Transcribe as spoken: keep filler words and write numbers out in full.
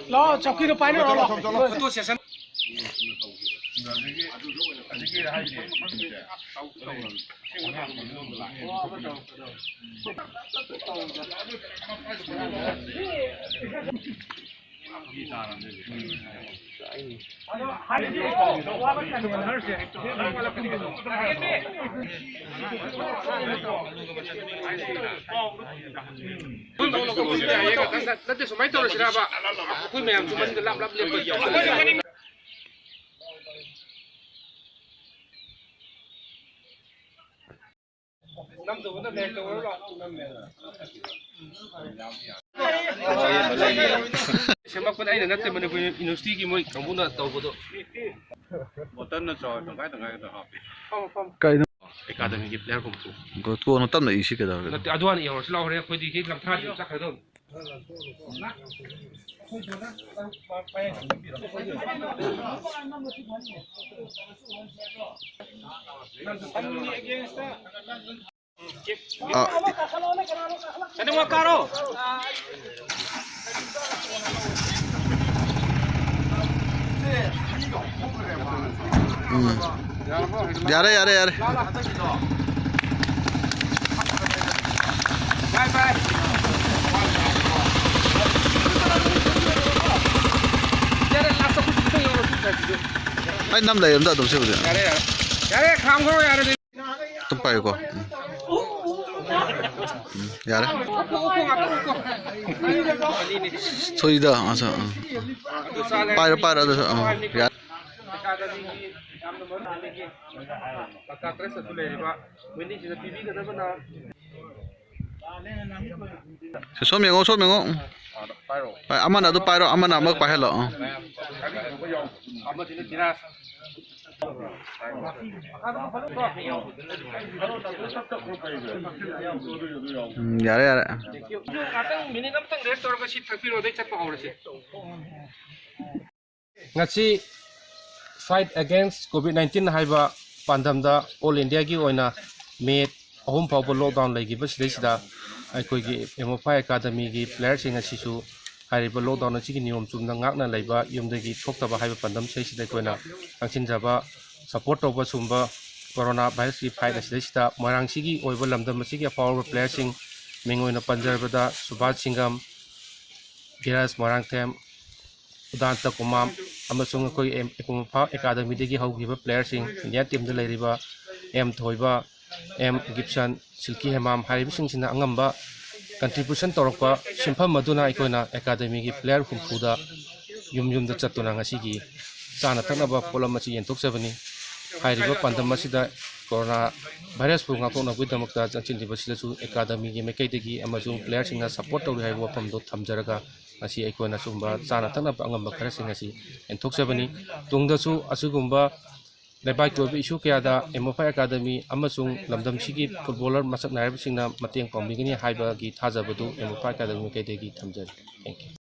ꯂꯥꯛꯑꯣ, ꯆꯧꯀꯤꯗꯣ ꯄꯥꯏꯅꯔꯣ, ꯂꯥꯛꯑꯣ꯫ ꯅꯠꯇꯦ, ꯁꯨꯃꯥꯏꯅ ꯇꯧꯔꯁꯤꯔꯕ? ꯑꯩꯈꯣꯏ ꯃꯌꯥꯝꯁꯨ ꯃꯅꯤꯡꯗ ꯂꯥꯞ ꯂꯥꯞ ꯂꯦꯞꯄꯒꯤ꯫ ꯁꯦꯝꯃꯛꯄꯗ ꯑꯩꯅ ꯅꯠꯇꯦ, ꯃꯅꯤꯄꯨꯔ ꯌꯨꯅꯤꯚꯔꯁꯤꯇꯤꯒꯤ ꯃꯣꯏ ꯀꯥꯡꯕꯨꯅ ꯇꯧꯕꯗꯣ꯫ ꯕꯣꯇꯜꯅ ꯆꯥꯎꯔ ꯇꯪꯈꯥꯏ ꯇꯪꯈꯥꯏ ꯈꯛꯇ ꯍꯥꯞꯄꯦ꯫ ꯀꯩꯅꯣ? ꯑꯦꯀꯥꯗꯃꯤꯒꯤ ꯄ꯭ꯂꯦꯌꯔꯒꯨꯝꯕꯁꯨ꯫ ꯀꯣꯟꯅ ꯇꯞꯅ ꯏꯁꯤ ꯀꯩꯗꯧꯔꯒꯦ? ꯅꯠꯇꯦ, ꯑꯗꯨ ꯍꯥꯟꯅ ꯌꯧꯔꯁꯤ ꯂꯥꯎ, ꯍꯣꯔꯦꯟ ꯑꯩꯈꯣꯏꯗꯤ ꯍꯦꯛ ꯂꯝꯊꯥꯗꯤ ꯆꯠꯈ꯭ꯔꯗꯧꯅꯤ꯫ ꯑꯥ꯫ ꯎꯝ꯫ ꯌꯥꯔꯦ, ꯌꯥꯔꯦ, ꯌꯥꯔꯦ꯫ ꯑꯩ ꯅꯝ ꯂꯩꯔꯝꯗ ꯑꯗꯨꯝ ꯁꯤꯕꯨꯗꯤ꯫ ꯌꯥꯔꯦ, ꯌꯥꯔꯦ꯫ ꯌꯥꯔꯦ, ꯈꯥꯝꯈ꯭ꯔꯣ, ꯌꯥꯔꯦ꯫ ꯑꯗꯨꯝ ꯄꯥꯏꯌꯨꯀꯣ꯫ ꯎꯝ꯫ ꯎꯝ, ꯌꯥꯔꯦ꯫ ꯊꯣꯏꯗ, ꯑꯁ, ꯑꯥ꯫ ꯄꯥꯏꯔꯣ, ꯄꯥꯏꯔꯣ, ꯑꯗꯨꯁꯨ, ꯑꯥ, ꯌꯥꯔꯦ꯫ ꯁꯦ, ꯁꯣꯝ ꯌꯦꯡꯉꯣ, ꯁꯣꯝ ꯌꯦꯡꯉꯣ꯫ ꯎꯝ꯫ ꯄꯥꯏ, ꯑꯃꯅ ꯑꯗꯨ ꯄꯥꯏꯔꯣ, ꯑꯃꯅ ꯑꯃ ꯄꯥꯏꯍꯜꯂꯣ꯫ ꯎꯝ꯫ ꯎꯝ, ꯌꯥꯔꯦ, ꯌꯥꯔꯦ꯫ ꯉꯥꯛꯇꯪ ꯃꯤꯅꯤꯠ ꯑꯃꯇꯪ ꯔꯦꯁ ꯇꯧꯔꯒ ꯁꯤ ꯊꯛꯄꯤꯔꯣ, ꯑꯗꯩ ꯆꯠꯄ ꯍꯧꯔꯁꯤ꯫ ꯉꯁꯤ Fight Against COVID nineteen ꯍꯥꯏꯕ ꯄꯥꯟꯗꯝꯗ ꯑꯣꯜ ꯏꯟꯗꯤꯌꯥꯒꯤ ꯑꯣꯏꯅ ꯃꯦ ꯑꯍꯨꯝ ꯐꯥꯎꯕ ꯂꯣꯛꯗꯥꯎꯟ ꯂꯩꯈꯤꯕ ꯁꯤꯗꯩꯁꯤꯗ ꯑꯩꯈꯣꯏꯒꯤ ꯑꯦꯝ ꯑꯣ ꯐꯥꯏꯚ ꯑꯦꯀꯥꯗꯃꯤꯒꯤ ꯄ꯭ꯂꯦꯌꯔꯁꯤꯡ ꯑꯁꯤꯁꯨ ꯍꯥꯏꯔꯤꯕ ꯂꯣꯛꯗꯥꯎꯟ ꯑꯁꯤꯒꯤ ꯅꯤꯌꯣꯝ ꯆꯨꯝꯅ ꯉꯥꯛꯅ ꯂꯩꯕ, ꯌꯨꯝꯗꯒꯤ ꯊꯣꯛꯇꯕ ꯍꯥꯏꯕ ꯄꯥꯟꯗꯝꯁꯤꯗꯩꯁꯤꯗ ꯑꯩꯈꯣꯏꯅ ꯆꯪꯁꯤꯟꯖꯕ, ꯁꯄꯣꯔꯠ ꯇꯧꯕ ꯁꯨꯝꯕ ꯀꯣꯔꯣꯅꯥ ꯚꯥꯏꯔꯁꯀꯤ ꯐꯥꯏꯠ ꯑꯁꯤꯗꯩꯁꯤꯗ ꯃꯣꯏꯔꯥꯡꯁꯤꯒꯤ ꯑꯣꯏꯕ ꯂꯝꯗꯝ ꯑꯁꯤꯒꯤ ꯑꯐꯥꯎꯔꯕ ꯄ꯭ꯂꯦꯌꯔꯁꯤꯡ, ꯃꯤꯡ ꯑꯣꯏꯅ ꯄꯟꯖꯔꯕꯗ ꯁꯨꯕꯥꯁ ꯁꯤꯡꯒꯝ, ꯙꯤꯔꯥꯖ ꯃꯣꯏꯔꯥꯡꯊꯦꯝ, ꯎꯗꯥꯟꯇ ꯀꯨꯃꯥꯝ ꯑꯃꯁꯨꯡ ꯑꯩꯈꯣꯏ ꯑꯦꯝ-, ꯑꯦꯀꯥꯗꯃꯤꯗꯒꯤ ꯍꯧꯈꯤꯕ ꯄ꯭ꯂꯦꯌꯔꯁꯤꯡ, ꯏꯟꯗꯤꯌꯥ ꯇꯤꯝꯗ ꯂꯩꯔꯤꯕ ꯑꯦꯝ ꯊꯣꯏꯕ, ꯑꯦꯝ ꯒꯤꯞꯁꯟ, ꯁꯤꯜꯀꯤ ꯍꯦꯃꯥꯝ ꯍꯥꯏꯔꯤꯕꯁꯤꯡꯁꯤꯅ ꯑꯉꯝꯕ ꯀꯟꯇ꯭ꯔꯤꯕ꯭ꯌꯨꯁꯟ ꯇꯧꯔꯛꯄ ꯁꯤꯟꯐꯝ ꯑꯗꯨꯅ ꯑꯩꯈꯣꯏꯅ ꯑꯦꯀꯥꯗꯃꯤꯒꯤ ꯄ꯭ꯂꯦꯌꯔ ꯍꯨꯝꯐꯨꯗ ꯌꯨꯝ ꯌꯨꯝꯗ ꯆꯠꯇꯨꯅ ꯉꯁꯤꯒꯤ ꯆꯥꯅ ꯊꯛꯅꯕ ꯄꯣꯠꯂꯝ ꯑꯁꯤ ꯌꯦꯟꯊꯣꯛꯆꯕꯅꯤ꯫ ꯍꯥꯏꯔꯤꯕ ꯄꯥꯟꯗꯝ ꯑꯁꯤꯗ ꯀꯣꯔꯣꯅꯥ ꯚꯥꯏꯔꯁꯄꯨ ꯉꯥꯛꯊꯣꯛꯅꯕꯒꯤꯗꯃꯛꯇ ꯆꯪꯁꯤꯜꯂꯤꯕꯁꯤꯗꯁꯨ ꯑꯦꯀꯥꯗꯃꯤꯒꯤ ꯃꯥꯏꯀꯩꯗꯒꯤ ꯑꯃꯁꯨꯡ ꯄ꯭ꯂꯦꯌꯔꯁꯤꯡꯅ ꯁꯄꯣꯔꯠ ꯇꯧꯔꯤ ꯍꯥꯏꯕ ꯋꯥꯐꯝꯗꯨ ꯊꯝꯖꯔꯒ, ꯉꯁꯤ ꯑꯩꯈꯣꯏꯅ ꯁꯨꯝꯕ ꯆꯥꯅ ꯊꯛꯅꯕ ꯑꯉꯝꯕ ꯈꯔꯁꯤꯡ ꯑꯁꯤ ꯌꯦꯟꯊꯣꯛꯆꯕꯅꯤ꯫ ꯇꯨꯡꯗꯁꯨ ꯑꯁꯤꯒꯨꯝꯕ ꯂꯩꯕꯥꯛꯀꯤ ꯑꯣꯏꯕ ꯏꯁꯨ ꯀꯌꯥꯗ ꯑꯦꯝ ꯑꯣ ꯐꯥꯏꯚ ꯑꯦꯀꯥꯗꯃꯤ ꯑꯃꯁꯨꯡ ꯂꯝꯗꯝꯁꯤꯒꯤ ꯐꯨꯠꯕꯣꯂꯔ ꯃꯁꯛ ꯅꯥꯏꯔꯕꯁꯤꯡꯅ ꯃꯇꯦꯡ ꯄꯥꯡꯕꯤꯒꯅꯤ ꯍꯥꯏꯕꯒꯤ ꯊꯥꯖꯕꯗꯨ ꯑꯦꯝ ꯑꯣ ꯐꯥꯏꯚ ꯑꯦꯀꯥꯗꯃꯤ ꯃꯥꯏꯀꯩꯗꯒꯤ ꯊꯝꯖꯔꯤ꯫ Thank you꯫